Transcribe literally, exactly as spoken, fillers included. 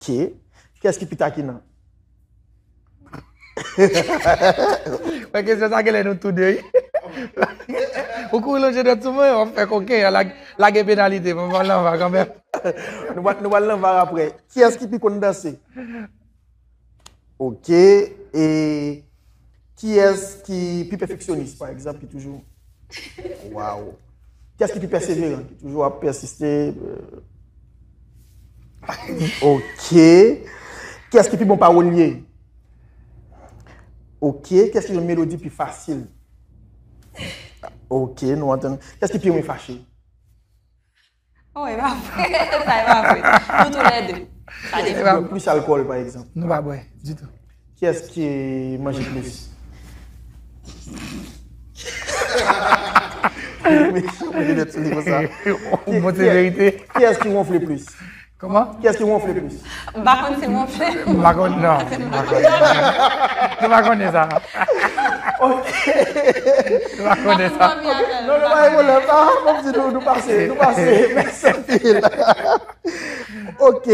Ok. Kiyès ki pi takinan? Mwen kesyon sa genlè nou tou de, wi. Ou kouri lonje dwèt sou mwen, w ap fè koken, lage, lage penalite, mwen pral nan va kanmenm. Nou pral, nou pral nan va apre. Kiyès ki pi konn danse? Ok. E kiyès ki pi pèfeksyonis, pa egzanp, ki toujou... Waw. Kiyès ki pi pèseveran, ki toujou ap pèsiste? Euh, ok. Kiyès ki pi bon pawolye? Ok. Kiyès ki jwenn melodi pi fasil? Ok, nou antann. Kiyès ki pi renmen fache? Oh, e pa vre. Sa e pa vre. Nou tou lè de. Sa defann. Bwè plis alkòl, pa egzanp. Nou pa bwè ditou. Kiyès ki manje plis? Mete nèt sou li konsa. Ou pote verite. Kiyès ki wonfle plis? Kòman? Kiyès ki wonfle plis? M pa konn si wonfle. M pa konn, non. M pa konn. Nou pa konnen sa. Nou pa konnen sa. Non, non, pa gen pwoblèm. Pa, pa di nou, nou pase, nou pase. Mèsi anpil. Ok.